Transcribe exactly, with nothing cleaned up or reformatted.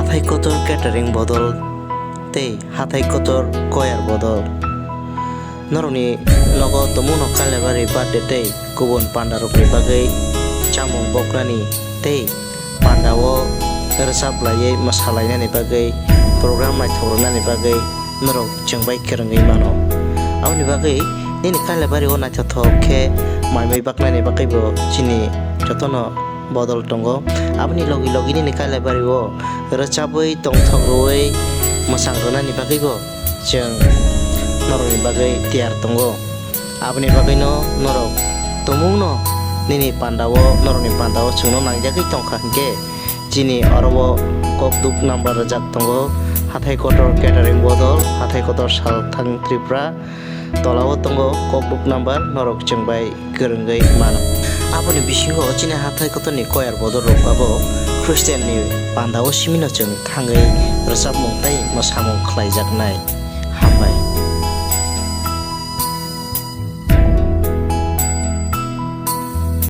Hathai kotor catering bodol tei hathai kotor choir bodol. Norokni nogo tumungno Kailabari birthday tei kubun pandarokni bagwi chamung boknani tei pandao rwchap laiwi mwsa lainani bagwi program naithok rwnani bagwi norok chwng bai kwrwngwi mano. Aboni bagwi nini Kailabari o naithothok khe mai mui baknani bagwibo chini jotono bodol tongo. Aboni logi logi nini Kailabari o rwchabwi tongthok rwui mwchang rwnani bagwibo chwng norokni bagwi tiyar tongo. Aboni bagwino norok tumungno nini pandao, norokni pandao chwngno nangjagwi tongkha hinkhe chini oro o kokduk number rwjak tongo, Hathai Kotor Catering Bodol, Hathai Kotor Salthang Tripura, tolao tongo kokduk number, norok chwng bai kwrwngwi mano. Aboni bisingo chini Hathai Kotorni choir bodol rok abo Christian ni pandao simino chwng thangwi rwchapmung tei mwsamung khlaijaknai.